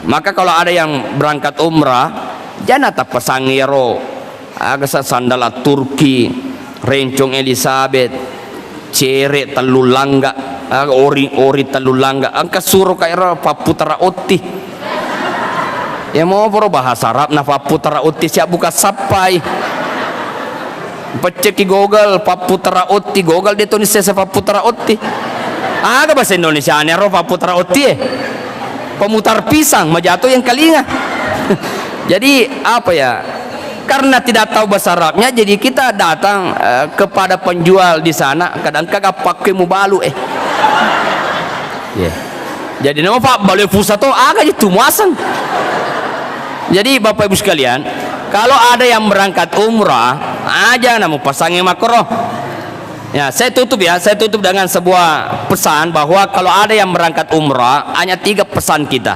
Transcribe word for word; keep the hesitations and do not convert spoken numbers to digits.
Maka kalau ada yang berangkat umrah, jana tapasang iyaro, aga sa-, sandala Turki, rencong Elizabeth, cere tellu langga, aga ori, ori tellu langga. Engka suro ka ero papputara otti. Ya mau poro bahasa Arab na papputara otti siap buka sappai. Pecceki Google, papputara otti, Google de toni sesa papputara otti. Aga bahasa Indonesia ro papputara otti e? Pemutar pisang, majato yang kalinga. Jadi, apa ya? Karena tidak tahu bahasa Arabnya, jadi kita datang, eh, kepada penjual di sana, kadang kagak pakai mubalu, eh. Iya. Jadi, nama Pak, balu fusa to, aga itu muaseng. Jadi, Bapak Ibu sekalian, kalau ada yang berangkat umrah, aja namu pasangi makro. Ya, saya tutup ya, saya tutup dengan sebuah pesan bahwa kalau ada yang berangkat umrah, hanya tiga pesan kita.